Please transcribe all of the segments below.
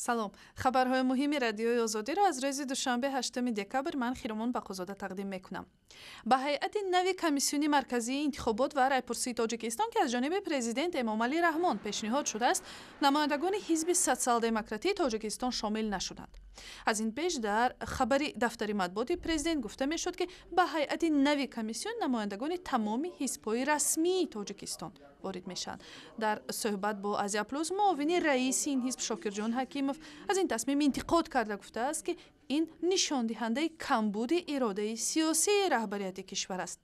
Салом. Хабарҳои муҳими Радиои Озодиро аз рӯзи душанбе, 8 декабр, ман, Хиромон Бақозода, тақдим мекунам. Ба ҳайати нави Комиссиони марказии интихобот ва райпурсии Тоҷикистон, ки аз ҷониби президент Эмомалӣ Раҳмон пешниҳод шудааст, намояндагони Ҳизби Социал-демократии Тоҷикистон шомил нашуданд. Аз ин пеш дар хабари дафтари матбуоти президент гуфта мешуд, ки ба ҳайати нави комиссион намояндагони тамоми ҳизбҳои расмии Тоҷикистон ворид мешаванд. Дар суҳбат бо Азия Плюс муовини раиси ин ҳизб Шокирҷон Ҳакимов аз ин тасмим интиқод карда гуфтааст, ки ин нишондиҳандаи камбуди иродаи сиёсии раҳбарияти кишвар аст.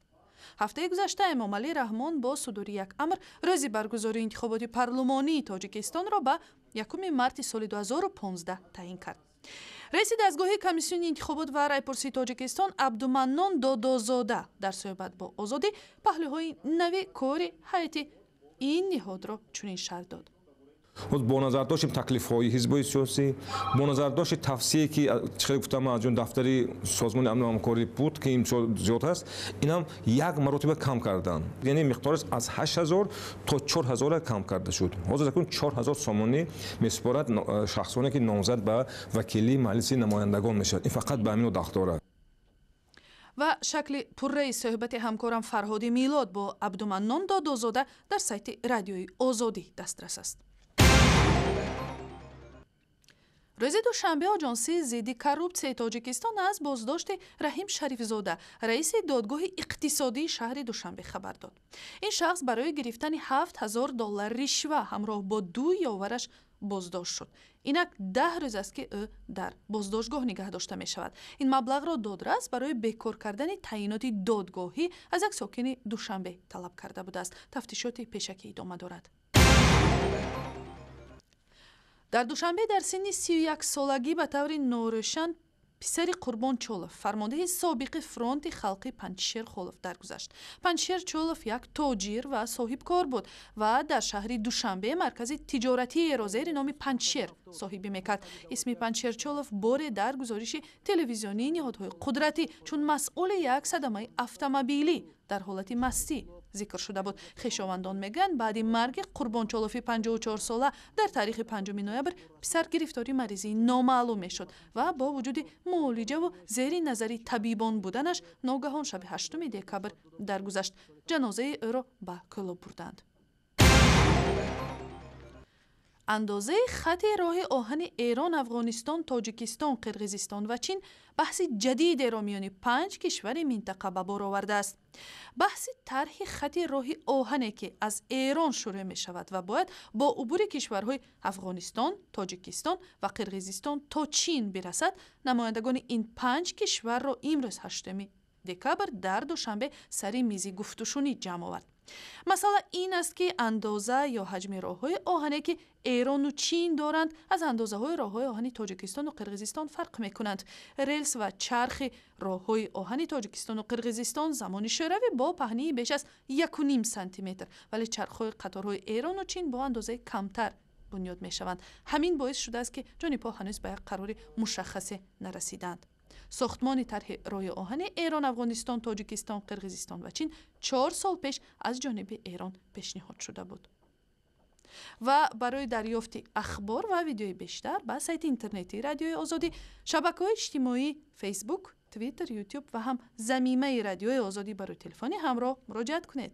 Ҳафтаи гузашта Эмомалӣ Раҳмон бо судури як амр рӯзи баргузории интихоботи парлумонии Тоҷикистонро ба 1 марти соли 2015 таъин кард. Раиси дастгоҳи Комиссиони интихобот ва райпурсии Тоҷикистон Абдуманнон Додозода дар суҳбат бо Озодӣ паҳлӯҳои нави кори ҳайати ин ниҳодро чунин шарҳ дод. Бо назардошти таклифҳои ҳизбҳои сиёсӣ, бо назардошти тавсие, ки хеле гуфтам, аз ҷон дафтари Созмони амну ҳамкорӣ буд, ки имсол зиёд аст, инам як маротиба кам кардан, яъне миқдораш аз 8000 то 4000 кам карда шуд. Ҳозир акнун 4000 сомонӣ месупорад шахсоне, ки номзад ба вакилии Маҷлиси намояндагон мешавад. Ин фақат ба ҳамино дахл дорад. Ва шакли пурраи суҳбати ҳамкорам Фарҳоди Милод бо Абдуманнон Додозода дар сайти Радиои Озодӣ дастрас аст. Рӯзи душанбе Оҷонсии зидди коррупсияи Тоҷикистон аз боздошти Раҳим Шарифзода, раиси додгоҳи иқтисодии шаҳри Душанбе, хабар дод. Ин шахс барои гирифтани 7000 доллар ришва ҳамроҳ бо ду ёвараш боздошт шуд. Инак 10 рӯз аст, ки ӯ дар боздоштгоҳ нигаҳ дошта мешавад. Ин маблағро додрас барои бекор кардани таъиноти додгоҳӣ аз як сокини Душанбе талаб карда будааст. Тафтишоти пешакӣ идома дорад. Дар Душанбе дар синни 31 солагӣ ба таври норӯшан писари Қурбон Чолов, фармондеҳи собиқи Фронти халқи Панҷшер Холов, даргузашт. Панҷшер Чолов як тоҷир ва соҳибкор буд ва дар шаҳри Душанбе маркази тиҷоратиеро зери номи Панҷшер соҳибӣ мекард. Исми Панҷшер Чолов боре дар гузориши телевизионии ниҳодҳои қудратӣ чун масъули як садамаи автомобилӣ дар ҳолати мастӣ зикр шуда буд. Хешовандон мегӯянд, баъди марги Қурбончолофи 54сола дар таърихи 5 ноябр писар гирифтори маризии номаълум мешуд ва бо вуҷуди муолиҷаву зери назари табибон буданаш ногаҳон шаби 8 декабр даргузашт. Ҷанозаи ӯро ба Кӯлоб бурданд. Андозаи хати роҳи оҳани Эрон, Афғонистон, Тоҷикистон, Қирғизистон ва Чин баҳси ҷадидеро миёни панҷ кишвари минтақа ба бор овардааст. Баҳси тарҳи хати роҳи оҳане, ки аз Эрон шурӯъ мешавад ва бояд бо убури кишварҳои Афғонистон, Тоҷикистон ва Қирғизистон то Чин бирасад, намояндагони ин панҷ кишварро имрӯз, 8 декабр, дар Душанбе сари мизи гуфтушунид ҷамъ овард. Масъала ин аст, ки андоза ё ҳаҷми роҳҳои оҳане, ки Эрону Чин доранд, аз андозаҳои роҳҳои оҳани Тоҷикистону Қирғизистон фарқ мекунанд. Релс ва чархи роҳҳои оҳани Тоҷикистону Қирғизистон замони Шӯравӣ бо паҳнии беш аз 1,5 сантиметр, вале чархҳои қаторҳои Эрону Чин бо андозаи камтар бунёд мешаванд. Ҳамин боис шудааст, ки ҷонибҳо ҳанӯз ба як қарори мушаххасе нарасиданд. Сохтмони тарҳи роҳи оҳани Эрон, Афғонистон, Тоҷикистон, Қирғизистон ва Чин 4 сол пеш аз ҷониби Эрон пешниҳод шуда буд. Ва барои дарёфти ахбор ва видеои бештар ба сайти интернетии Радиои Озодӣ, шабакаҳои иҷтимоӣ Фейсбук, Твиттер, Ютуб ва ҳам замимаи Радиои Озодӣ барои телефони ҳамроҳ муроҷиат кунед.